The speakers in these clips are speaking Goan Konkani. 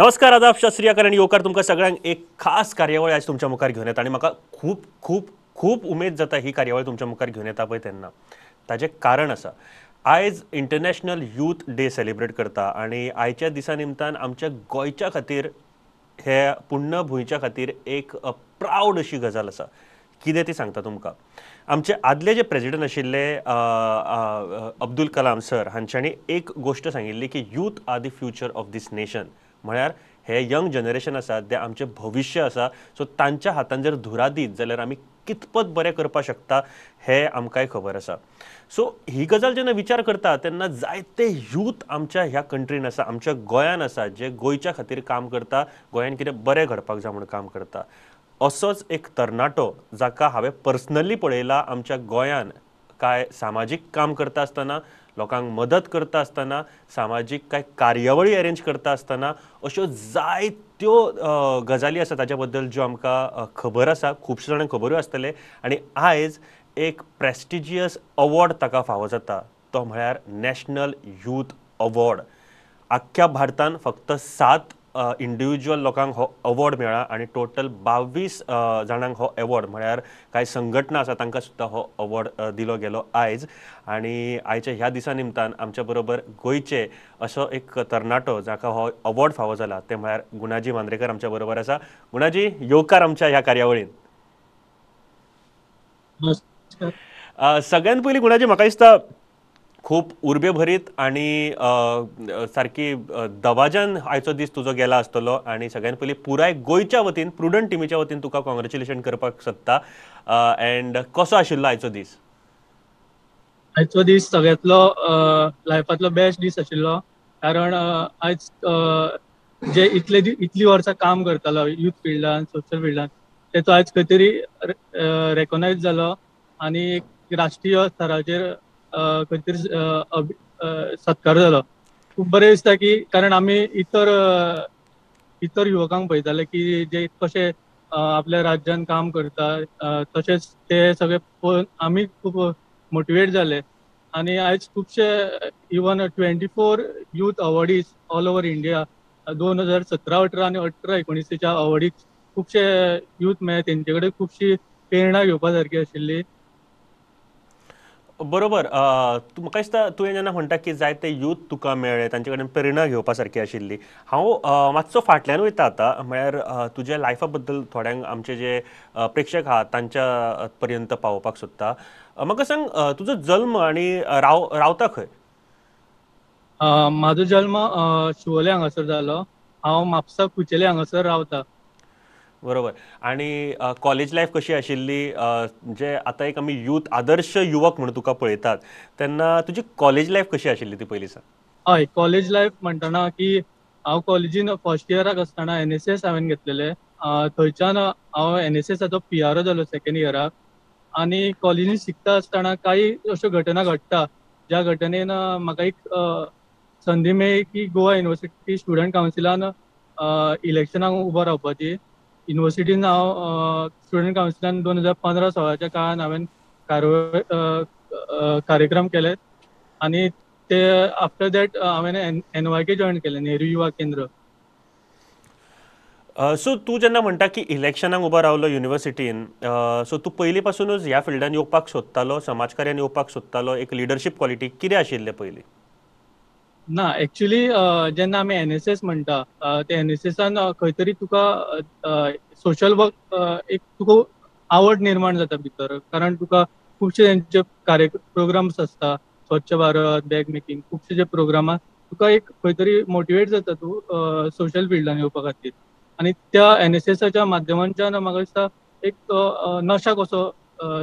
नमस्कार, आदाब, सत श्री अकाल आनी येवकार तुमकां सगळ्यांक एक खास कार्यावळ आयज तुमच्या मुखार घेवन येता आनी म्हाका खूब खूब खूब उमेद जाता ही कार्यावळ तुमच्या मुखार घेवन येता पळय तेन्ना. ताजें कारण आसा, आयज इंटरनॅशनल यूथ डे सेलिब्रेट करता आनी आयच्या दिसा निमतान आमच्या गोंयच्या खातीर, हे पुण्यभुंयच्या खातीर एक प्रावड अशी गजाल आसा. कितें ती सांगता तुमकां. आमचे आदले जे प्रेजिडंट आशिल्ले अब्दुल कलाम सर हांच्यांनी एक गोश्ट सांगिल्ली की youth are the future of this nation. म्हळ्यार हे यंग जनरेशन आसा तें आमचें भविश्य आसा. सो तांच्या हातान जर धुरा दीत जाल्यार आमी कितपत बरें करपाक शकता हें आमकांय खबर आसा. सो ही गजाल जेन्ना विचार करता तेन्ना जायते यूथ आमच्या ह्या कंट्रीन आसा, आमच्या गोंयान आसा, जे गोंयच्या खातीर काम करता, गोंयान कितें बरें घडपाक जाय म्हूण काम करता. असोच एक तरणाटो जाका हांवें पर्सनली पळयला आमच्या गोंयान कांय सामाजीक काम करता आसतना, लोकांक मदत करता आसतना, सामाजीक कांय कार्यावळी अरेंज करता आसतना, अश्यो जायत्यो गजाली आसा ताच्या बद्दल ज्यो आमकां खबर आसा, खुबशे जाणांक खबरूय आसतले. आनी आयज एक प्रेस्टिजियस अवॉर्ड ताका फावो जाता, तो म्हळ्यार नॅशनल यूथ अवॉर्ड. आख्ख्या भारतान फक्त 7 इंडिविज्युअल लोकांक हो अवॉर्ड मेळ्ळा आनी टोटल 22 जाणांक हो अवॉर्ड, म्हळ्यार कांय संघटना आसा तांकां सुद्दां हो अवॉर्ड दिलो गेलो आयज. आनी आयच्या ह्या दिसा निमतान आमच्या बरोबर गोंयचे असो एक तरणाटो जाका हो अवॉर्ड फावो जाला ते म्हळ्यार गुणाजी मांद्रेकर आमच्या बरोबर आसा. गुणाजी, येवकार आमच्या ह्या कार्यावळीन. सगळ्यात पयलीं गुणाजी, म्हाका दिसता खूब उर्बेभरीत आनी सारकी दवाजान आयचो दीस तुजो गेला आसतलो आनी सगळ्यात पयलीं पुराय गोंयच्या वतीन, प्रुडंट टिमीच्या वतीन तुका कॉंग्रेच्युलेशन करपाक सोदता. एंड कसो आशिल्लो आयचो दीस? आयचो दीस सगळ्यांतलो लायफांतलो बेस्ट दीस आशिल्लो, कारण आयज जे इतली वर्सां काम करतालो यूथ फिल्डान, सोशल फिल्डान, तेचो आयज खंय तरी रेकॉग्नायज जालो आनी एक राष्ट्रीय स्तराचेर खंय तरी सत्कार जालो. खूब बरें दिसता की कारण आमी इतर युवकांक पळयताले की जे कशे आपल्या राज्यान काम करता, तशेंच ते सगळे पळोवन आमी खूब मोटिवेट जाले. आनी आयज खुबशे even 24 youth awardees all over India 2017-18 आनी 18-19 अवॉर्डीज खुबशे यूथ मेळ्ळे, तेंचे कडेन खुबशी प्रेरणा घेवपा सारकी आशिल्ली. बरोबर. म्हाका दिसता तुवें जेन्ना म्हणटा की जायते यूथ तुका मेळ्ळे, तांचे कडेन प्रेरणा घेवपा सारकी आशिल्ली. हांव मातसो फाटल्यान वयता आतां, म्हळ्यार तुज्या लायफा बद्दल थोड्यांक आमचे जे प्रेक्षक आहात तांच्या पर्यंत पावोवपाक सोदता. म्हाका सांग, तुजो जल्म आनी रावता खंय? म्हाजो जल्म शिवोले हांगासर जालो. हांव म्हापसा कुचेले हांगासर रावता. बरोबर. आनी कॉलेज लायफ कशी आशिल्ली? जे आतां एक आमी यूथ आदर्श युवक म्हणून तुका पळयतात तेन्ना तुजी कॉलेज लायफ कशी आशिल्ली ती पयलीं सांग. हय, कॉलेज लायफ म्हणटना की हांव कॉलेजीन फर्स्ट इयराक आसतना एनएसएस हांवें घेतलेलें. थंयच्यान हांव एनएसएसाचो पीआरओ जालो सेकेंड इयराक. आनी कॉलेजीन शिकता आसतना कांय अश्यो घटना घडटा ज्या घटनेन म्हाका एक संदी मेळ्ळी की गोवा युनिवर्सिटी स्टुडंट कावन्सिलान इलेक्शनाक उबो रावपाची. युनिवर्सिटीन हांव स्टुडंट कावन्सिलान 2015-16 काळान हांवें कार्यक्रम केले आनी ते आफ्टर that हांवें एनवायके जॉयन केलें, नेहरू युवा केंद्र. सो तूं जेन्ना म्हणटा की इलेक्शनाक उबो रावलो युनिवर्सिटीन, सो तूं पयलीं पासुनूच ह्या फिल्डान येवपाक सोदतालो, समाजकार्यान येवपाक सोदतालो, एक लिडरशीप क्वॉलिटी कितें आशिल्लें पयलीं? ना, एक्चुली जेन्ना आमी एनएसएस म्हणटा ते एनएसएसान खंय तरी तुका सोशल वर्क एक तुका आवड निर्माण जाता भितर, कारण तुका खुबशे तेंचे कार्य प्रोग्राम्स आसता, स्वच्छ भारत, बॅग मेकिंग, खुबशे जे प्रोग्रामान तुका एक खंय तरी मोटिवेट जाता तूं सोशल फिल्डान येवपा खातीर. आनी त्या एनएसएसाच्या माध्यमांच्यान म्हाका दिसता एक नशा कसो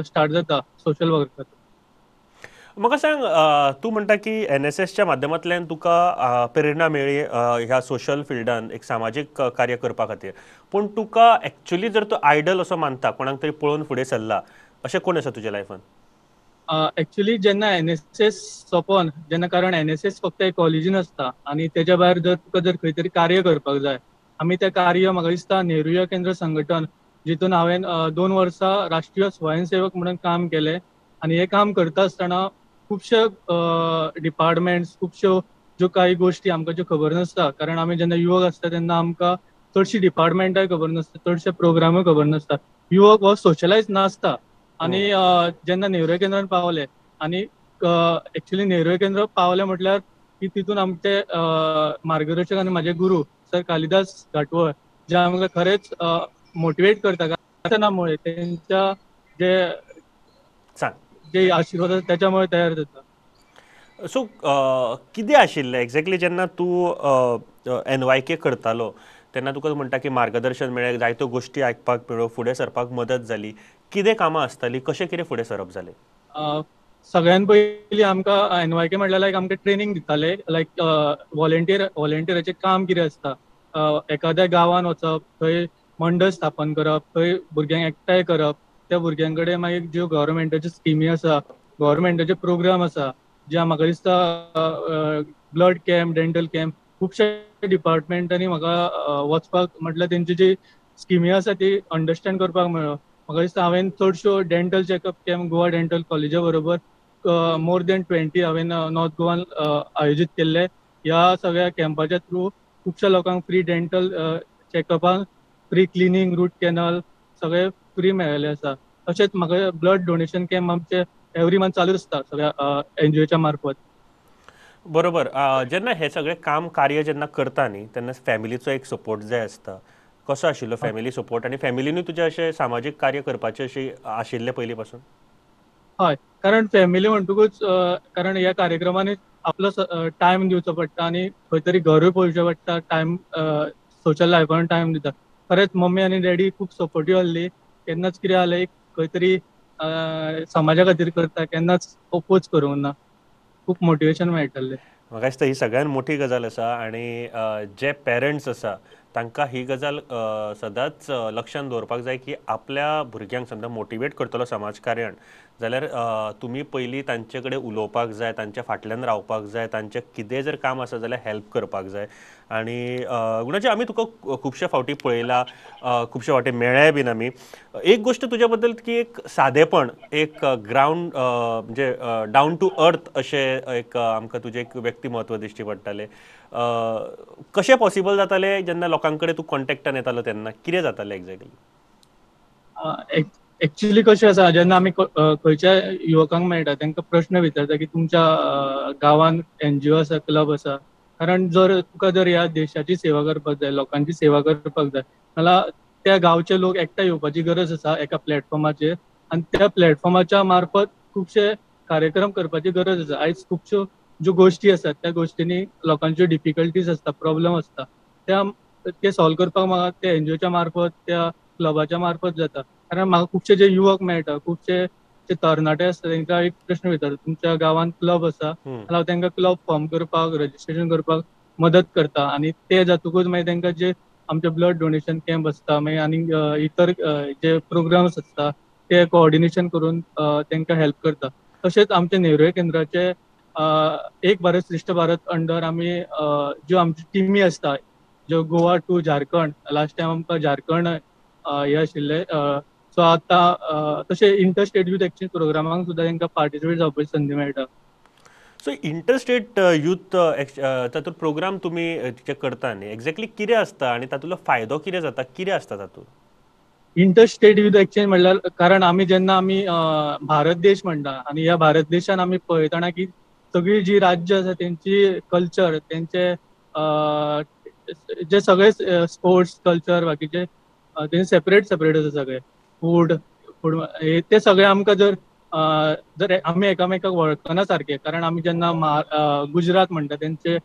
स्टार्ट जाता सोशल वर्का. म्हाका सांग, तूं म्हणटा की एनएसएसच्या माध्यमांतल्यान तुका प्रेरणा मेळ्ळी ह्या सोशल फिल्डान एक सामाजीक कार्य करपा खातीर, पूण तुका एक्चुअली जर तूं आयडल असो मानता, कोणाक तरी पळोवन फुडें सरला, अशें कोण आसा तुज्या लायफान? एक्चुअली जेन्ना एनएसएस सोंपोन जेन्ना, कारण एनएसएस फक्त एक कॉलेजीन आसता आनी तेज्या भायर जर तुका जर खंय तरी कार्य करपाक जाय, आमी तें कार्य म्हाका दिसता नेहरू युवा केंद्र संघटन जितून हांवें 2 वर्सां राष्ट्रीय स्वयंसेवक म्हणून काम केलें. आनी हें काम करता आसतना खुबशे डिपार्टमेंट्स, खुबश्यो ज्यो काही गोश्टी आमकां ज्यो खबर नासता, कारण आमी जेन्ना युवक आसता तेन्ना आमकां चडशी डिपार्टमेंटाय खबर नासता, चडशे प्रोग्रामूय खबर नासता, युवक हो सोशलायज नासता. आनी जेन्ना नेहरू केंद्रान पावले आनी एक्चुअली नेहरू केंद्र पावले म्हटल्यार की तितून आमचे मार्गदर्शक आनी म्हाजे गुरू सर कालिदास घाटवळ जे आमकां खरेंच मोटिवेट करता, मुळे तेंच्या जे जे आशिर्वाद आसा त्याच्यामुळे तयार जाता. सो कितें आशिल्लें एक्झॅक्टली जेन्ना तूं NYK करतालो तेन्ना तुका म्हणटा की मार्गदर्शन मेळ्ळें, जायत्यो गोश्टी आयकपाक मेळ्ळ्यो, फुडें सरपाक मदत जाली, कितें कामां आसतालीं, कशें कितें फुडें सरप जालें? सगळ्यान पयलीं आमकां NYK म्हटल्यार लायक आमकां ट्रेनींग दिताले, लायक व्हॉलेंटियराचें काम कितें आसता, एखाद्या गांवान वचप, थंय मंडळ स्थापन करप, थंय भुरग्यांक एकठांय करप, त्या भुरग्यां कडेन मागीर ज्यो गव्हर्मेंटाच्यो स्किमी आसा, गव्हर्मेंटाचे प्रोग्राम आसा, जे म्हाका दिसता ब्लड कॅम्प, डेंटल कॅम्प, खुबशे डिपार्टमेंटांनी म्हाका वचपाक म्हटल्यार तेंची जी स्किमी आसा ती अंडरस्टँड करपाक मेळ्ळो. म्हाका दिसता हांवें चडश्यो dental checkup camp Goa dental कॉलेजा बरोबर मोर दॅन 20 हांवें नॉर्थ गोवान आयोजीत केल्ले. ह्या सगळ्या कॅम्पाच्या थ्रू खुबश्या लोकांक फ्री डेंटल चॅकअपान, फ्री क्लिनींग, रूट कॅनल सगळे फ्री मेळ्ळेले आसा. तशेंच म्हाका ब्लड डोनेशन कॅम्प आमचे एवरी मंथ चालू आसता सगळ्या एनजीओच्या मार्फत. बरोबर. जेन्ना हे सगळे काम कार्य जेन्ना करता न्ही तेन्ना फॅमिलीचो एक सपोर्ट जाय आसता, कसो आशिल्लो फॅमिली सपोर्ट आनी फॅमिलीनूय तुजें अशें सामाजीक कार्य करपाचें अशें आशिल्लें पयलीं पासून? हय, कारण फॅमिली म्हणटकूच कारण ह्या कार्यक्रमांनी आपलो टायम दिवचो पडटा आनी खंय तरी घरूय पळोवचें पडटा, टायम सोशल लायफान टायम दिता. खरेंच मम्मी आनी डॅडी खूब सपोर्टीव आहली, केन्नाच कितें जालें एक खंय तरी समाजा खातीर करता, केन्नाच ओपोज करूंक ना, खूब मोटिवेशन मेळटलें. म्हाका दिसता ही सगळ्यान मोठी गजाल आसा आनी जे पेरंट्स आसा तांकां ही गजाल सदांच लक्षांत दवरपाक जाय की आपल्या भुरग्यांक समजा मोटिवेट करतलो समाज कार्यान जाल्यार तुमी पयलीं तांचे कडेन उलोवपाक जाय, तांच्या फाटल्यान रावपाक जाय, तांचें कितें जर काम आसा जाल्यार हेल्प करपाक जाय. आनी गुणाजी आमी तुका खुबशे फावटी पळयला, खुबशे फावटी मेळ्ळेय बीन आमी. एक गोश्ट तुज्या बद्दल की एक सादेपण, एक ग्रावंड म्हणजे डावन टू अर्थ अशें एक आमकां तुजें एक व्यक्तिमत्व दिश्टी पडटालें. कशें पॉसिबल जातालें जेन्ना लोकां कडेन तूं कॉन्टेक्टान येतालो तेन्ना कितें जातालें एक्झॅक्टली? एक्चुअली कशें आसा, जेन्ना आमी खंयच्या युवकांक मेळटा तांकां प्रश्न विचारता की तुमच्या गांवांत एनजीओ आसा, क्लब आसा, कारण जर तुका जर ह्या देशाची सेवा करपाक जाय, लोकांची सेवा करपाक जाय जाल्यार त्या गांवचे लोक एकठांय येवपाची गरज आसा एका प्लॅटफॉर्माचेर आनी त्या प्लॅटफॉर्माच्या मार्फत खुबशे कार्यक्रम करपाची गरज आसा. आयज खुबश्यो ज्यो गोश्टी आसात त्या गोश्टींनी लोकांच्यो डिफिकल्टीज आसता, प्रॉब्लम आसता, त्या ते सॉल्व करपाक म्हाका त्या एनजीओच्या मार्फत, त्या क्लबाच्या मार्फत जाता. कारण म्हाका खुबशे जे युवक मेळटा, खुबशे जे तरणाटे आसता तांकां एक प्रश्न विचारता तुमच्या गांवांत क्लब आसा जाल्यार हांव तांकां क्लब फॉर्म करपाक, रजिस्ट्रेशन करपाक मदत करता आनी ते जातकूच मागीर तांकां जे आमचे ब्लड डोनेशन कॅम्प आसता, मागीर आनी इतर जे प्रोग्राम्स आसता ते कोऑर्डिनेशन करून तांकां हेल्प करता. तशेंच आमचे नेहरू केंद्राचे एक भारत श्रेष्ठ भारत अंडर आमी ज्यो आमची टिमी आसता ज्यो Goa to Jharkhand, last time आमकां झारखंड हे आशिल्ले, सो आतां तशें इंटर स्टेट यूथ एक्सचेंज प्रोग्रामांक सुद्दां तांकां पार्टिसिपेट जावपाची संदी मेळटा. सो इंटर स्टेट यूथ तातूंत प्रोग्राम तुमी जे करता न्ही, एक्झॅक्टली कितें आसता आनी तातूंतलो फायदो कितें जाता, कितें आसता तातूंत? इंटर स्टेट यूथ एक्सचेंज म्हणल्यार कारण आमी जेन्ना आमी भारत देश म्हणटा आनी ह्या भारत देशान आमी पळयतना की सगळी जी राज्य आसा तेंची कल्चर, तेंचे जे सगळे स्पोर्ट्स कल्चर बाकीचे तेंचे सेपरेट सेपरेट आसा सगळे, फूड फूड हे ते सगळे आमकां जर जर आमी एकामेकाक वळखना सारके, कारण आमी जेन्ना गुजरात म्हणटा तेंचे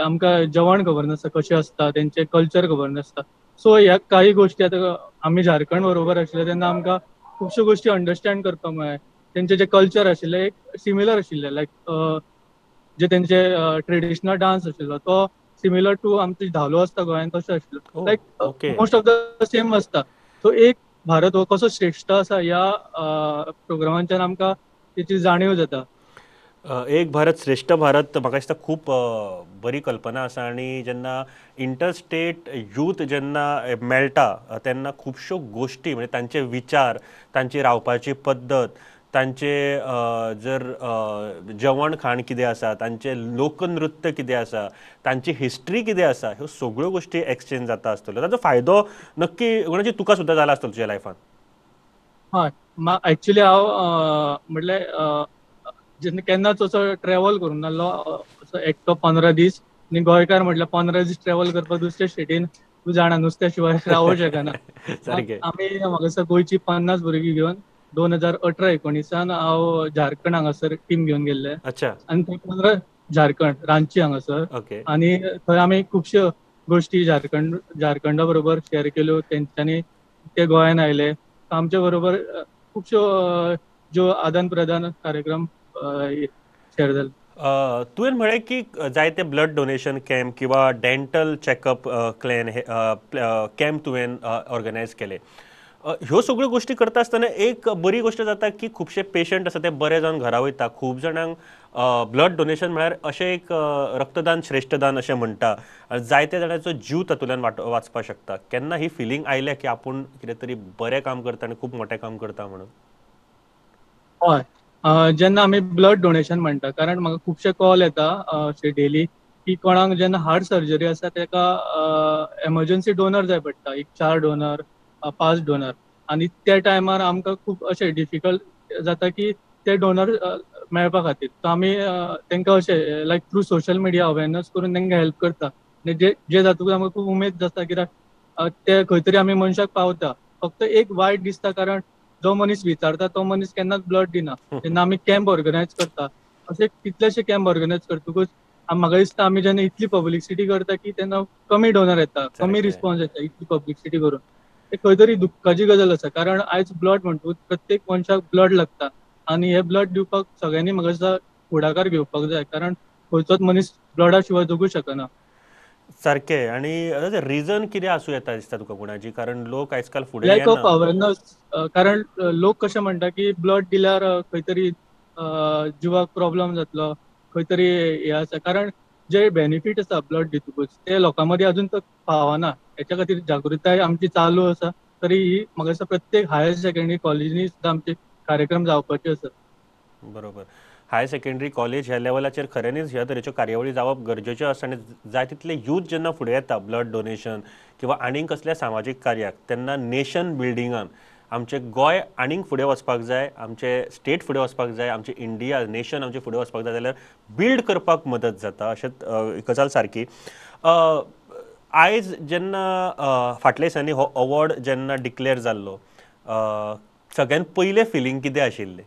आमकां जेवण खबर नासता कशें आसता, तेंचे कल्चर खबर नासता. सो ह्या काही गोश्टी आतां आमी झारखंड बरोबर आशिल्ले तेन्ना आमकां खुबश्यो गोश्टी अंडरस्टँड करपाक मेळ्ळें. तेंचे जे कल्चर आशिल्लें एक सिमिलर आशिल्लें, लायक जे तेंचे ट्रेडिशनल डान्स आशिल्लो तो सिमिलर टू आमचो धालो आसता गोंयांत तशें आशिल्लो, like most of the same आसता. सो एक भारत हो कसो श्रेष्ठ आसा ह्या प्रोग्रामांच्यान आमकां तेची जाणीव जाता. एक भारत श्रेष्ठ भारत म्हाका दिसता खूब बरी कल्पना आसा आनी जेन्ना इंटर स्टेट यूथ जेन्ना मेळटा तेन्ना खुबश्यो गोश्टी म्हणजे तांचे विचार, तांची रावपाची पद्दत, तांचे जर जेवण खाण कितें आसा, तांचे लोकनृत्य कितें आसा, तांची हिस्ट्री कितें आसा, ह्यो सगळ्यो गोश्टी एक्सचेंज जाता आसतल्यो. ताचो फायदो नक्की गुणाजी तुका सुद्दां जाला आसतलो तुज्या लायफान. हय, एक्चुली हांव म्हटल्यार जेन्ना केन्नाच असो ट्रॅवल करूंक नासलो असो एकटो 15 दीस, आनी गोंयकार म्हटल्यार 15 दीस ट्रॅवल करपाक दुसऱ्या स्टेटीन तूं जाणा नुस्त्या शिवाय रावूं शकना. आमी म्हाका दिसता गोंयची 50 भुरगीं घेवन 2018-19 हांव झारखंड हांगासर टीम घेवन गेल्ले. आनी थंय 15 झारखंड रांची हांगासर, आनी थंय आमी खुबश्यो गोश्टी झारखंडा बरोबर शेअर केल्यो. तेंच्यांनी ते गोंयान आयले, आमच्या बरोबर खुबश्यो ज्यो आदान प्रदान कार्यक्रम शेअर जाले. तुवें म्हळें की जायते ब्लड डोनेशन कॅम्प किंवा डेंटल चॅकअप कॅम्प तुवें ऑर्गनायज केले. ह्यो सगळ्यो गोश्टी करता आसतना एक बरी गोश्ट जाता की खुबशे पेशंट आसा ते बरे जावन घरा वयता. खूब जाणांक ब्लड डोनेशन म्हळ्यार अशें एक रक्तदान श्रेश्ठदान अशें म्हणटा, जायते जाणांचो जीव तातूंतल्यान वाचपाक शकता. केन्ना ही फिलींग आयल्या की आपूण कितें तरी बरें काम करता आनी खूब मोटें काम करता म्हणून? हय, जेन्ना आमी ब्लड डोनेशन म्हणटा, कारण म्हाका खुबशे कॉल येता अशे डेली की कोणाक जेन्ना हार्ट सर्जरी आसा तेका एमर्जन्सी डोनर जाय पडटा, एक 4 डोनर 5 डोनर, आनी त्या टायमार आमकां खूब अशें डिफिकल्ट जाता की ते डोनर मेळपा खातीर. सो आमी तांकां अशें like through social media awareness करून तांकां हेल्प करता. आनी जे जातकूच आमकां खूब उमेद जाता कित्याक ते खंय तरी आमी मनशाक पावता. फक्त एक वायट दिसता कारण जो मनीस विचारता तो मनीस केन्नाच ब्लड दिना. तेन्ना आमी कॅम्प ऑर्गनायज करता, अशे कितलेशे कॅम्प ऑर्गनायज करतकूच म्हाका दिसता आमी जेन्ना इतली पब्लिसिटी करता की तेन्ना कमी डोनर येता, कमी रिस्पॉन्स येता इतली पब्लिसिटी करून. ते खंय तरी दुख्खाची गजाल आसा, कारण आयज ब्लड म्हणटकूच प्रत्येक मनशाक ब्लड लागता आनी हे ब्लड दिवपाक सगळ्यांनी म्हाका दिसता फुडाकार घेवपाक जाय, कारण खंयचोच मनीस ब्लडा शिवाय जगूं शकना. सारकें. आनी रिजन कितें आसूं येता दिसता तुका गुणाजी? कारण लोक आयजकाल फुडें लॅक ऑफ अवेरनस, कारण लोक कशें म्हणटा की ब्लड दिल्यार खंय तरी जिवाक प्रॉब्लम जातलो, खंय तरी हें आसा, कारण जे बेनिफीट आसा ब्लड दितकूच ते लोकां मदीं अजून तक पावना. हेच्या खातीर जागृताय आमची चालू आसा. तरी ही म्हाका दिसता प्रत्येक हायर सेकंडरी कॉलेजींनी सुद्दां आमचे कार्यक्रम जावपाचे आसा. बरोबर, हायर सेकंडरी कॉलेज ह्या लेवलाचेर खऱ्यांनीच ह्या तरेच्यो कार्यावळी जावप गरजेच्यो आसा आनी जाय तितले यूथ जेन्ना फुडें येता ब्लड डोनेशन किंवा आनीक कसल्या सामाजीक कार्याक, तेन्ना नेशन बिल्डिंगान आमचें गोंय आनीक फुडें वचपाक जाय, आमचें स्टेट फुडें वचपाक जाय, आमचें इंडिया नेशन आमचें फुडें वचपाक जाय जाल्यार बिल्ड करपाक मदत जाता. अशें गजाल सारकी. आयज जेन्ना फाटल्या दिसांनी हो अवॉर्ड जेन्ना डिक्लेअर जाल्लो, सगळ्यांत पयलें फिलींग कितें आशिल्लें?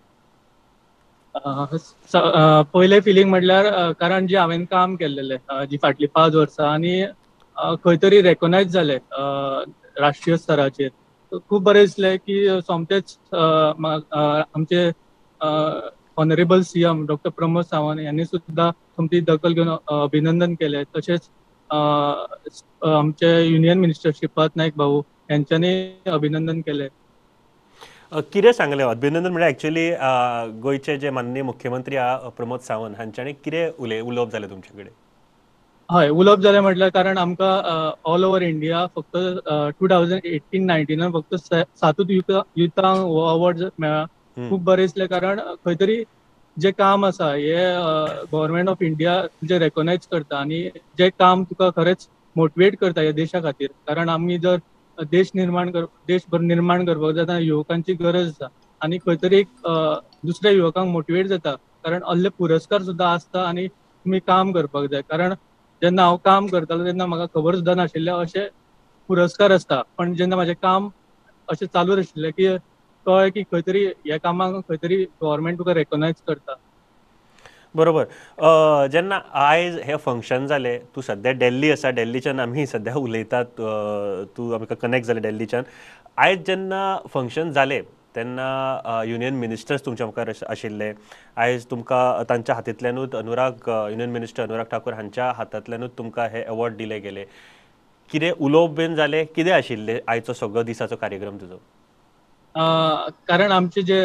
पयलें फिलींग म्हटल्यार कारण जे हांवें काम केल्लेलें जी फाटलीं 5 वर्सां आनी खंय तरी रेकॉग्नायज जालें राष्ट्रीय स्तराचेर, खूब बरें दिसलें की सोमतेच आमचे honourable CM doctor Pramod Sawant यांनी सुद्दां सोमती दखल घेवन अभिनंदन केलें. तशेंच आमचे युनियन मिनिस्टर श्रीपाद नायक भाऊ यांच्यानी अभिनंदन केलें. कितें सांगलें अभिनंदन म्हळ्यार एक्चुअली गोंयचे जे माननीय मुख्यमंत्री प्रमोद सावंत हांच्यानी कितें उलोवप जालें तुमचे कडेन? हय, उलोवप जालें म्हटल्यार कारण आमकां ऑल ओवर इंडिया फक्त 2018-19 फक्त 7 युथांक हो अवॉर्ड मेळ्ळा. खूब बरें दिसलें कारण खंय तरी जे काम आसा हे गव्हर्मेंट ऑफ इंडिया जे रेकॉग्नायज करता आनी जे काम तुका खरेंच मोटिवेट करता ह्या देशा खातीर. कारण आमी जर देश निर्माण करपाक जाय जाल्यार युवकांची गरज आसा आनी खंय तरी एक दुसऱ्या युवकांक मोटिवेट जाता, कारण असले पुरस्कार सुद्दां आसता आनी तुमी काम करपाक जाय. कारण जेन्ना हांव काम करतालो तेन्ना म्हाका खबर सुद्दां नाशिल्लें अशे पुरस्कार आसता, पण जेन्ना म्हाजें काम अशें चालू आशिल्लें की कळ्ळें की खंय तरी ह्या कामाक खंय तरी गव्हर्मेंट तुका रेकॉग्नायज करता. बरोबर. जेन्ना आयज हें फंक्शन जालें, तूं सद्या दिल्ली आसा, दिल्लीच्यान आमी सद्या उलयतात, तूं आमकां कनेक्ट जालें दिल्लीच्यान. आयज जेन्ना फंक्शन जालें तेन्ना युनियन मिनिस्टर्स तुमच्या मुखार आशिल्ले, आयज तुमकां तांच्या हातींतल्यानूच अनुराग युनियन मिनिस्टर अनुराग ठाकूर हांच्या हातांतल्यानूच तुमकां हे अवॉर्ड दिले गेले. कितें उलोवप बीन जालें, कितें आशिल्लें आयचो सगळो दिसाचो कार्यक्रम तुजो? कारण आमचे जे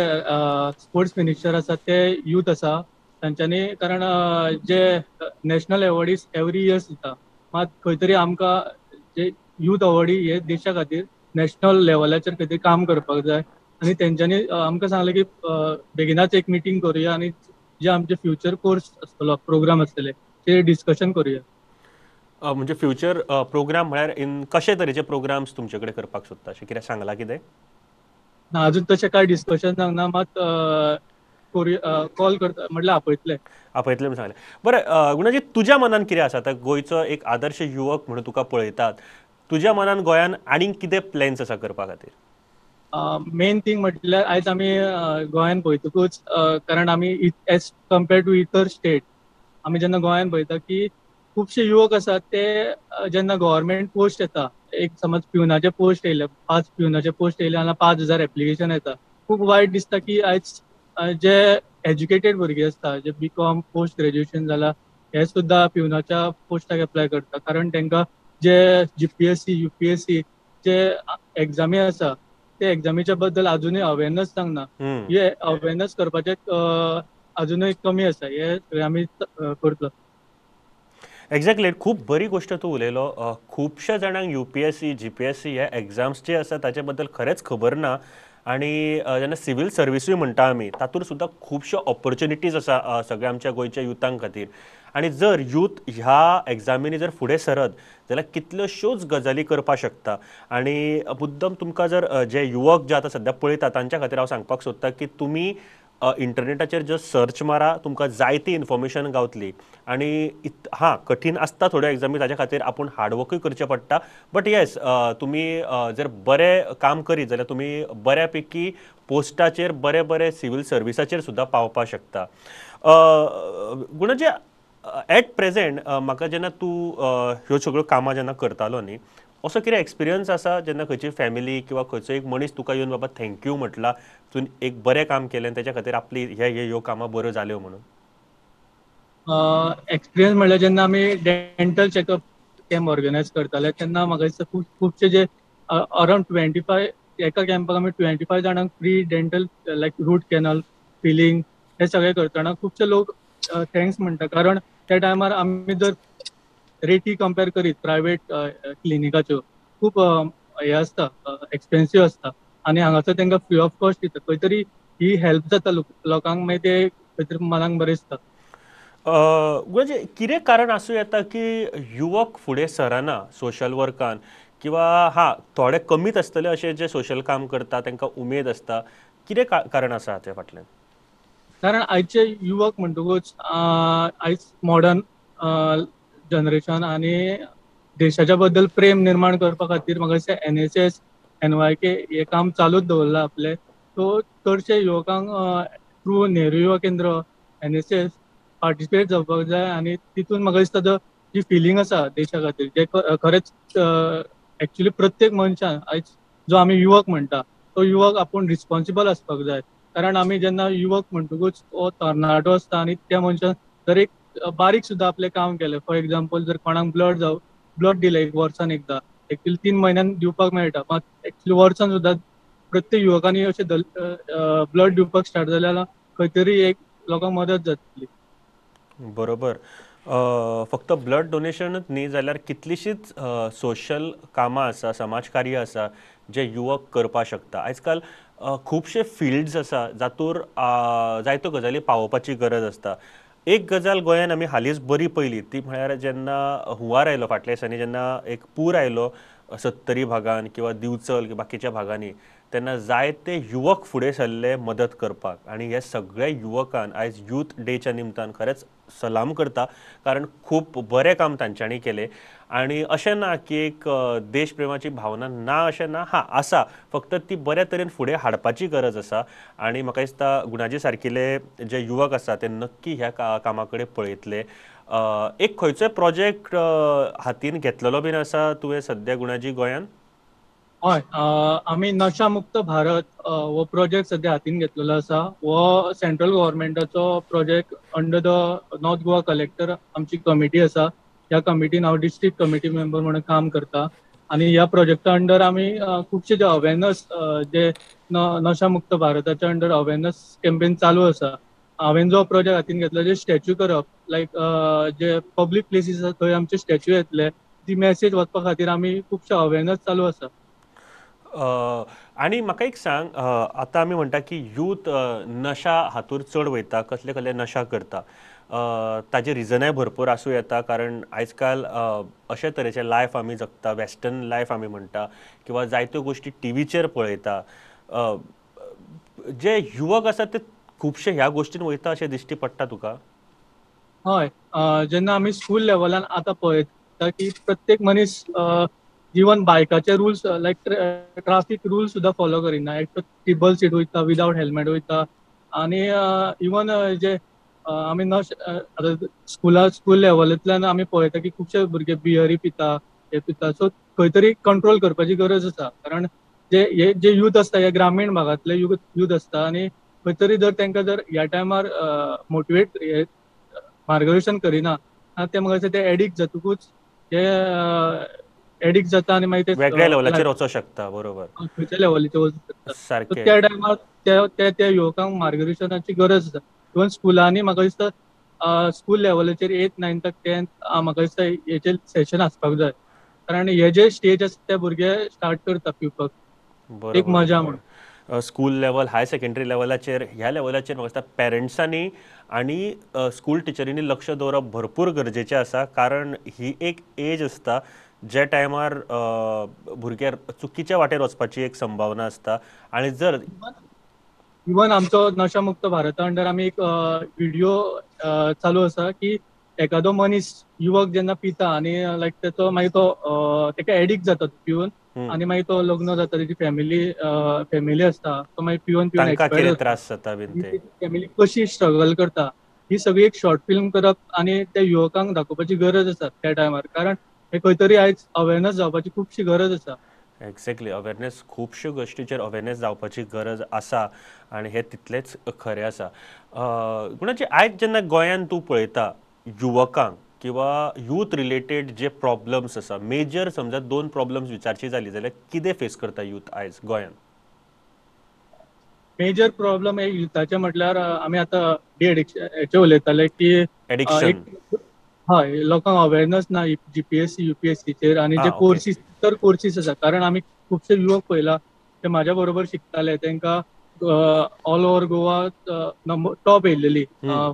स्पोर्ट्स मिनिस्टर आसा ते यूथ आसा तांच्यांनी, कारण जे नॅशनल अवॉर्डीज एवरी इयर्स दिता, मात खंय तरी आमकां जे यूथ अवॉर्डी हे देशा खातीर नॅशनल लेवलाचेर खंय तरी काम करपाक जाय. आनी तेंच्यांनी आमकां सांगलें की बेगिनाच एक मिटींग करुया आनी जे आमचे फ्युचर कोर्स आसतलो, प्रोग्राम आसतले ते डिस्कशन करुया. म्हणजे फ्युचर प्रोग्राम म्हळ्यार इन कशे तरेचे प्रोग्राम्स तुमचे कडेन करपाक सोदता अशें कितें सांगलां कितें? ना, अजून तशें कांय डिस्कशन जावंक ना, मात कॉल करता म्हटल्यार आपयतले. आपयतले म्हूण सांगलें. बरें गुणाजी, तुज्या मनान कितें आसा? आतां गोंयचो एक आदर्श युवक म्हणून तुका पळयतात, तुज्या मनान गोंयान आनीक कितें प्लॅन्स आसा करपा खातीर? मेन थींग म्हटल्यार आयज आमी गोंयान पळयतकूच, कारण आमी एज कम्पेर्ड टू इतर स्टेट आमी जेन्ना गोंयान पळयता की खुबशे युवक आसात ते जेन्ना गव्हर्मेंट पोस्ट येता, एक समज प्युनाचे पोस्ट येयले, 5 प्युनाचे पोस्ट येयले जाल्यार 5,000 एप्लिकेशन येता. खूब वायट दिसता की आयज जे एज्युकेटेड भुरगे आसता, जे बी कॉम पोस्ट ग्रेज्युएशन जाला, हे सुद्दां प्युनाच्या पोस्टाक एप्लाय करता, कारण तांकां जे GPSC UPSC जे एग्जामी आसा ते एग्जामीच्या बद्दल अजुनूय अवेरनस सांगना. हे अवेरनस करपाचे अजुनूय कमी आसा, हे आमी करतलो. एक्झॅक्टली, खूब बरी गोश्ट तूं उलयलो. खुबश्या जाणांक UPSC GPSC ह्या एग्जाम्स जे आसा ताचे बद्दल खरेंच खबर ना आनी जेन्ना सिवील सर्विसूय म्हणटा आमी तातूंत सुद्दां खुबश्यो ऑपॉर्च्युनिटीज आसा सगळ्या आमच्या गोंयच्या युथांक खातीर. आनी जर यूथ ह्या एग्जामीनी जर फुडें सरत जाल्यार कितल्योश्योच गजाली करपाक शकता. आनी मुद्दम तुमकां जर जे युवक जे आतां सद्या पळयता तांच्या खातीर हांव सांगपाक सोदता की तुमी इंटरनेटाचेर जस्ट सर्च मारा, तुमकां जायती इन्फॉर्मेशन गावतली. आनी हां, कठीण आसता थोड्यो एग्जामी, ताच्या खातीर आपूण हार्डवर्कूय करचें पडटा, बट येस तुमी जर बरें काम करीत जाल्यार तुमी बऱ्या पैकी पोस्टाचेर बरे बरे सिवील सर्विसाचेर सुद्दां पावपाक शकता. गुणाजी, एट प्रेजेंट म्हाका जेन्ना तूं ह्यो सगळ्यो कामां जेन्ना करतालो न्ही, असो कितें एक्सपिरियन्स आसा जेन्ना खंयची फॅमिली किंवा खंयचो एक मनीस तुका येवन बाबा thank you म्हटला, तुवें एक बरें काम केलें आनी तेच्या खातीर आपली हे ह्यो कामां बऱ्यो जाल्यो म्हणून? एक्सपिरियन्स म्हणल्यार जेन्ना आमी डेंटल चॅकअप कॅम्प ऑर्गनायज करताले तेन्ना म्हाका दिसता खुबशे जे अरावंड 25 एका कॅम्पाक आमी 25 जाणांक free dental like root canal filling हे सगळें करतना खुबशे लोक thanks म्हणटा, कारण त्या टायमार आमी जर रेटी कंपेर करीत प्रायवेट क्लिनिकाच्यो खूब हे आसता, एक्सपेन्सीव आसता आनी हांगासर तांकां फ्री ऑफ कॉस्ट दिता. खंय तरी ही हेल्प जाता लोकांक, मागीर ते खंय तरी मनाक बरें दिसता. म्हणजे कितें कारण आसूं येता की युवक फुडें सरना सोशल वर्कान, किंवा हां थोडे कमीच आसतले अशे जे सोशल काम करता तांकां उमेद आसता, कितें कारण आसा हाचे फाटल्यान? कारण आयचे युवक म्हणटकूच आयज मॉडर्न जनरेशन आनी देशाच्या बद्दल प्रेम निर्माण करपा खातीर म्हाका दिसता NSS NYK हे काम चालूच दवरलां आपलें. सो चडशे युवकांक थ्रू नेहरू युवा केंद्र NSS participate जावपाक जाय आनी तितून म्हाका दिसता जी फिलींग आसा देशा खातीर जे खरेंच एक्चुली प्रत्येक मनशान आयज जो आमी युवक म्हणटा तो युवक आपूण रिस्पॉन्सिबल आसपाक जाय, कारण आमी जेन्ना युवक म्हणटकूच तो तरणाटो आसता आनी त्या मनशान जर एक बारीक सुद्दां आपलें काम केलें, फॉर एग्जाम्पल जर कोणाक ब्लड दिलें एक वर्सान एकदां, एक्चुली 3 म्हयन्यान दिवपाक मेळटा, मात एक्चुली वर्सान सुद्दां प्रत्येक युवकांनी अशें ब्लड दिवपाक स्टार्ट जालें जाल्यार खंय तरी एक लोकांक मदत जातली. बरोबर, फक्त ब्लड डोनेशनच न्ही जाल्यार कितलीशीच सोशल कामां आसा, समाज कार्य आसा जे युवक करपाक शकता. आयजकाल खुबशे फिल्ड्स आसा जातूर जायत्यो गजाली पावोवपाची गरज आसता. एक गजाल गोंयान आमी हालींच बरी पळयली ती म्हळ्यार जेन्ना हुंवार आयलो फाटल्या दिसांनी, जेन्ना एक पूर आयलो सत्तरी भागान किंवा दिवचल किंवा बाकीच्या भागांनी, तेन्ना जायते युवक फुडें सरले मदत करपाक. आनी हे सगळे युवकान आयज यूथ डेच्या निमतान खरेंच सलाम करता, कारण खूब बरें काम तांच्यांनी केलें. आनी अशें ना की एक देशप्रेमाची भावना ना, अशें ना, हां आसा, फक्त ती बऱ्या तरेन फुडें हाडपाची गरज आसा. आनी म्हाका दिसता गुणाजी सारकिले जे युवक आसा ते नक्की ह्या कामा कडेन पळयतले. एक खंयचोय प्रोजेक्ट हातीन घेतलेलो बीन आसा तुवें सद्या गुणाजी गोंयान? हय, आमी नशा मुक्त भारत हो प्रोजेक्ट सद्या हातीन घेतलेलो आसा. हो सेंट्रल गव्हर्मेंटाचो project under the North Goa collector आमची कमिटी आसा. ह्या कमिटीन हांव डिस्ट्रिक्ट कमिटी मेंबर म्हणून काम करता आनी ह्या प्रोजेक्टा अंडर आमी खुबशे जे अवेरनस जे नशा मुक्त भारताच्या अंडर अवेरनस कॅम्पेन चालू आसा. हांवें जो प्रोजेक्ट हातीन घेतलो जे स्टॅच्यू करप, लायक जे पब्लीक प्लेसीस आसा थंय आमचे स्टॅच्यू येतले, ती मॅसेज वचपा खातीर आमी खुबशे अवेरनस चालू आसा. आनी म्हाका एक सांग, आतां आमी म्हणटा की यूथ नशा हातूर चड वयता, कसले कसले नशा करता, ताजे रिजनाय भरपूर आसूं येता, कारण आयज काल अशे तरेचे लायफ आमी जगता, वेस्टर्न लायफ आमी म्हणटा, किंवा जायत्यो गोश्टी टिवीचेर पळयता. जे युवक आसात ते खुबशे ह्या गोश्टीन वयता अशें दिश्टी पडटा तुका? हय, जेन्ना आमी स्कूल लेवलान आतां पळयता की प्रत्येक मनीस इवन बायकाचे रुल्स लायक ट्राफीक रुल्स सुद्दां फॉलो करिना, एक ट्रिपल सीट वयता, विदावट हेल्मेट वयता, आनी इवन जे आमी आतां स्कूल लेवलांतल्यान आमी पळयता की खुबशे भुरगे बियरी पिता, हे पिता. सो खंय तरी कंट्रोल करपाची गरज आसा, कारण जे हे जे यूथ आसता हे ग्रामीण भागांतले यूथ आसता, आनी खंय तरी जर तांकां जर ह्या टायमार मोटिवेट मार्गदर्शन करिना ते म्हाका दिसता ते एडिक्ट जातकूच हे एडिक्ट जाता आनी मागीर ते वेगळ्या लेवलाचेर वचोंक शकता. बरोबर, खंयच्या लेवलीचेर वचूंक शकता. सारकें. त्या टायमार त्या त्या युवकांक मार्गदर्शनाची गरज आसा. इवन स्कुलांनी म्हाका दिसता स्कूल लेवलाचेर 8th 9th 10th म्हाका दिसता हेचे सेशन आसपाक जाय, कारण हे जे स्टेज आसता ते भुरगे स्टार्ट करता पिवपाक, एक मजा म्हणून. स्कूल लेवल, हायर सेकंडरी लेवलाचेर, ह्या लेवलाचेर म्हाका दिसता पेरंट्सांनी आनी स्कूल टिचरींनी लक्ष दवरप भरपूर गरजेचें आसा, कारण ही एक एज आसता ज्या टायमार भुरग्यार चुकीच्या वाटेर वचपाची एक संभावना आसता. आनी जर इवन आमचो नशा मुक्त भारता अंडर आमी एक व्हिडिओ चालू आसा की एखादो मनीस युवक जेन्ना पिता आनी लायक तेचो मागीर तो तेका एडिक्ट जाता पिवन, आनी मागीर तो लग्न जाता, तेजी फॅमिली आसता, तो मागीर पिवन पिवन एक्सपायर त्रास जाता, फॅमिली कशी स्ट्रगल करता, ही सगळी एक शॉर्ट फिल्म करप आनी त्या युवकांक दाखोवपाची गरज आसा त्या टायमार, कारण हे खंय तरी आयज अवेरनस जावपाची खुबशी गरज आसा. एक्झॅक्टली, अवेरनेस, खुबश्यो गोश्टीचेर अवेरनेस जावपाची गरज आसा आनी हें तितलेंच खरें आसा. गुणाजी, आयज जेन्ना गोंयांत तूं पळयता युवकांक किंवा यूथ रिलेटेड जे प्रॉब्लम्स आसा, मेजर समजा 2 प्रॉब्लम्स विचारची जाली जाल्यार कितें फेस करता यूथ आयज गोंयांत? मेजर प्रॉब्लम हे युथाचे म्हटल्यार आमी आतां डी एडिक्शन हेचे उलयताले की एडिक्शन, हय, लोकांक अवेरनस ना जीपीएससी युपीएससीचेर आनी जे कोर्सीस, तर कोर्सीस आसा, कारण आमी खुबशे युवक पळयला ते म्हाज्या बरोबर शिकताले, तांकां all over Goa number top येयलेली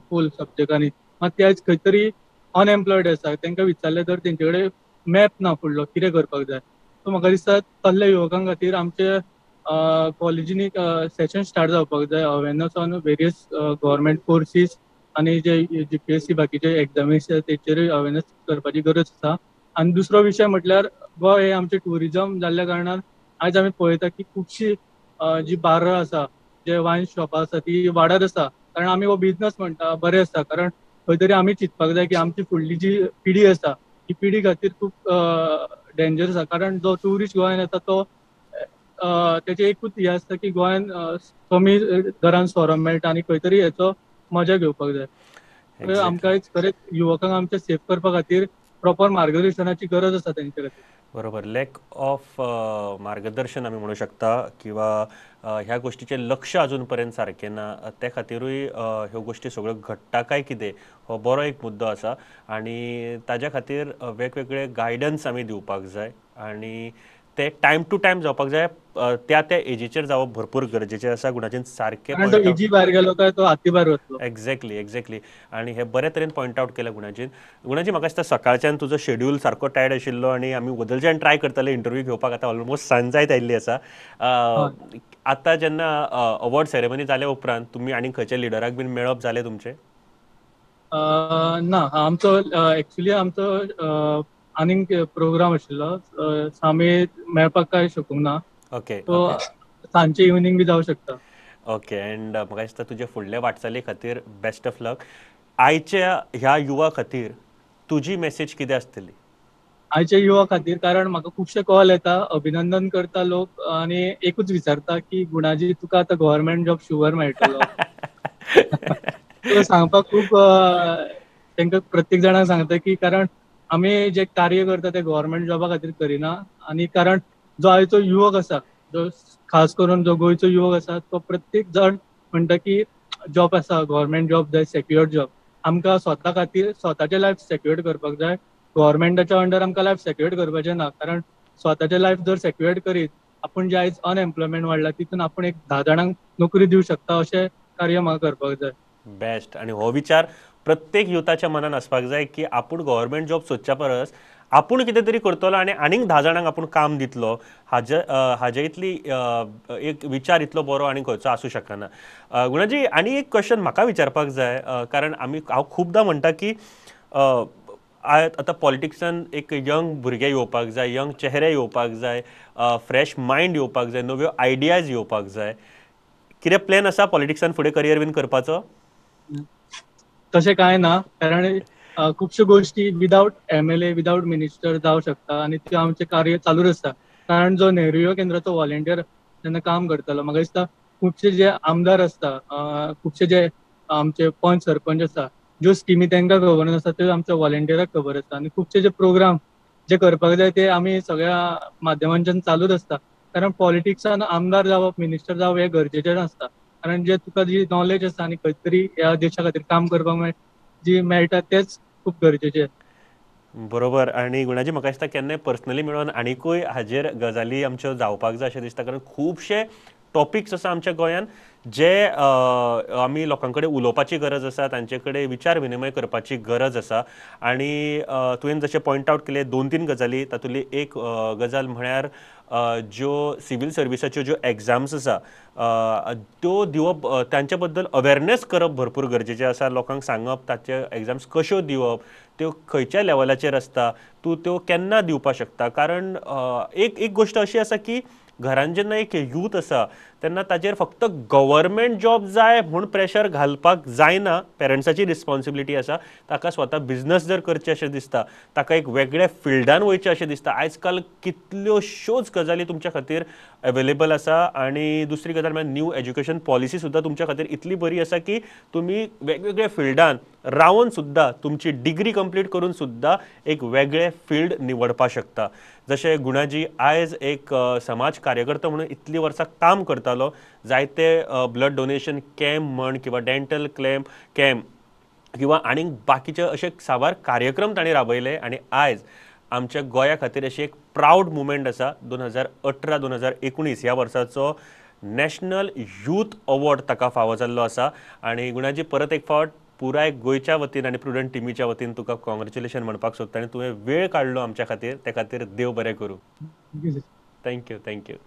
फूल सब्जेक्टांनी, मात ते आयज खंय तरी अनएम्प्लॉयड आसा. तांकां विचारलें तर तेंचे कडेन मॅप ना फुडलो कितें करपाक जाय. सो म्हाका दिसता तसल्या युवकां खातीर आमचे कॉलेजींनी सेशन स्टार्ट जावपाक जाय, awareness on various government courses आनी जे जीपीएससी बाकीचे एग्जामीस तेचेरूय अवेरनस करपाची गरज आसा. आनी दुसरो विशय म्हटल्यार गोंय हे आमचें ट्युरिजम जाल्ल्या कारणान आयज आमी पळयता की खुबशी जी बार्रां आसा, जे वायन शॉपां आसा ती वाडत आसा, कारण आमी हो बिजनस म्हणटा बरें आसा, कारण खंय तरी आमी चिंतपाक जाय की आमची फुडली जी पिढी आसा ही पिढी खातीर खूब डेंजर आसा, कारण जो ट्युरिस्ट गोंयान येता तो तेचें एकूच हें आसता की गोंयान कमी दरान सोरो मेळटा आनी खंय तरी हेचो मजा घेवपाक जाय. आमकां खरेंच युवकांक आमचे सेफ करपा खातीर प्रॉपर मार्गदर्शनाची गरज आसा तेंचे खातीर. बरोबर, लॅक ऑफ मार्गदर्शन आमी म्हणू शकता, किंवा ह्या गोश्टीचें लक्ष अजून पर्यंत सारकें ना, ते खातीरूय ह्यो गोश्टी सगळ्यो घडटा काय कितें हो बरो एक मुद्दो आसा, आनी ताज्या खातीर वेगवेगळे गायडन्स आमी दिवपाक जाय आनी ते टायम टू टायम जावपाक जाय, त्या त्या एजीचेर जावप भरपूर गरजेचें आसा. गुणाजीन सारकें एजी भायर गेलो काय तो हाती भायर वतलो. एक्झॅक्टली एक्झॅक्टली, आनी हे बरे तरेन पॉयंट आवट केलें गुणाजीन. गुणाजी, म्हाका दिसता सकाळच्यान तुजो शेड्यूल सारको टायट आशिल्लो आनी आमी वदलच्यान ट्राय करताले इंटरव्यू घेवपाक, आतां ऑलमोस्ट सांज जायत आयिल्ली आसा. आतां जेन्ना अवॉर्ड सेरेमनी जाल्या उपरांत तुमी आनी खंयच्या लिडराक बीन मेळप जालें तुमचें? ना, आमचो एक्चुली आमचो आनीक प्रोग्राम आशिल्लो, आमी मेळपाक काय शकूंक ना. ओके, सो सांजचे इवनींग बी जावं शकता. ओके, एंड म्हाका दिसता तुजे फुडले वाटचाली खातीर बेस्ट ऑफ लक. आयच्या ह्या युवा खातीर तुजी मेसेज कितें आसतली? आयच्या युवा खातीर, कारण म्हाका खुबशे कॉल येता, अभिनंदन करता लोक आनी एकूच विचारता की गुणाजी तुका आतां गव्हर्मेंट जॉब शुवर मेळटलो. सांगपाक खूब तांकां प्रत्येक जाणांक सांगता की कारण आमी जे कार्य करता ते गव्हर्मेंट जॉबा खातीर करिना, आनी कारण जो आयचो युवक आसा, जो खास करून जो गोंयचो युवक आसा तो प्रत्येक जाण म्हणटा की जॉब आसा, गव्हर्मेंट जॉब जाय, सेक्युअर जॉब. आमकां स्वता खातीर स्वताचें लायफ सेक्युअर्ड करपाक जाय, गव्हर्मेंटाच्या अंडर आमकां लायफ सेक्युअर्ड करपाचें ना, कारण स्वताचें लायफ जर सेक्युअर्ड करीत आपूण जे आयज अनएम्प्लॉयमेंट वाडला तितून आपूण एक 10 जाणांक नोकरी दिवं शकता अशें कार्य म्हाका करपाक जाय. बेस्ट. आनी हो विचार प्रत्येक युथाच्या मनान आसपाक जाय की आपूण गव्हर्मेंट जॉब सोदच्या परस आपूण कितें तरी करतलो आनी आनीक 10 जाणांक आपूण काम दितलो. हाजे इतली एक विचार इतलो बरो आनी खंयचो आसूं शकना. गुणाजी, आनी एक क्वेश्चन म्हाका विचारपाक जाय, कारण हांव खुबदां म्हणटा की आतां पॉलिटिक्सान एक यंग भुरगे येवपाक जाय, यंग चेहरे येवपाक जाय, फ्रेश मायंड येवपाक जाय, नव्यो आयडियाज येवपाक जाय. कितें प्लॅन आसा पॉलिटिक्सान फुडें करियर बीन करपाचो? तशें कांय ना, कारण खुबश्यो गोश्टी विदावट MLA without minister जावं शकता आनी त्यो आमचें कार्य चालूच आसता. कारण जो नेहरू युवा केंद्राचो वॉलंटियर जेन्ना काम करतालो म्हाका दिसता खुबशे जे आमदार आसता, खुबशे जे आमचे पंच सरपंच आसा, ज्यो स्किमी तांकां खबर नासता त्यो आमच्या वॉलंटियराक खबर आसता आनी खुबशे जे प्रोग्राम जे करपाक जाय ते आमी सगळ्या माध्यमांच्यान चालूच आसता. कारण पॉलिटिक्सान आमदार जावप मिनिस्टर जावप हें गरजेचें नासता, कारण जे तुका जी नॉलेज आसा आनी खंय तरी ह्या देशा खातीर काम करपाक जी मेळटा तेच खूब गरजेचें. बरोबर. आनी गुणाजी, म्हाका दिसता केन्नाय पर्सनली मेळोन आनिकूय हाजेर गजाली आमच्यो जावपाक जाय अशें दिसता, कारण खुबशे टॉपिक्स आसा आमच्या गोंयान जे आमी लोकां कडेन उलोवपाची गरज आसा, तांचे कडेन विचार विनिमय करपाची गरज आसा. आनी तुवें जशें पॉयंट आवट केलें 2-3 गजाली, तातूंतली एक गजाल म्हळ्यार ज्यो सिवील सर्विसाच्यो ज्यो एग्जाम्स आसा त्यो दिवप, तांचे बद्दल अवेरनेस करप भरपूर गरजेचें आसा. लोकांक सांगप ताचे एग्जाम्स कश्यो दिवप, त्यो खंयच्या लेवलाचेर आसता, तूं त्यो केन्ना दिवपाक शकता. कारण एक गोश्ट अशी आसा की घरान जेन्ना एक यूथ आसा तेन्ना ताजेर फक्त गव्हर्मेंट जॉब जाय म्हूण प्रेशर घालपाक जायना, पेरंट्साची रिस्पॉन्सिबिलिटी आसा. ताका स्वता बिजनस जर करचें अशें दिसता, ताका एक वेगळ्या फिल्डान वयचें अशें दिसता, आयज काल कितल्योश्योच गजाली तुमच्या खातीर अवेलेबल आसा. आनी दुसरी गजाल म्हळ्यार न्यू एज्युकेशन पॉलिसी सुद्दां तुमच्या खातीर इतली बरी आसा की तुमी वेगवेगळ्या फिल्डान रावन सुद्दां तुमची डिग्री कंप्लीट करून सुद्दां एक वेगळें फिल्ड निवडपाक शकता. जशें गुणाजी आयज एक समाज कार्यकर्तो म्हणून इतलीं वर्सां काम करतालो, जायते ब्लड डोनेशन कॅम्प म्हण किंवा डेंटल कॅम्प किंवा आनीक बाकीचे अशे साबार कार्यक्रम तांणी राबयले. आनी आयज आमच्या गोंया खातीर अशी एक प्रावड मुवमेंट आसा. 2018-2019 ह्या वर्साचो नॅशनल यूथ अवॉर्ड ताका फावो जाल्लो आसा. आनी गुणाजी, परत एक फावट पुराय गोंयच्या वतीन आनी प्रुडंट टिमीच्या वतीन तुका कॉंग्रेच्युलेशन म्हणपाक सोदता आनी तुवें वेळ काडलो आमच्या खातीर, त्या खातीर देव बरें करूं. Thank you. Thank you.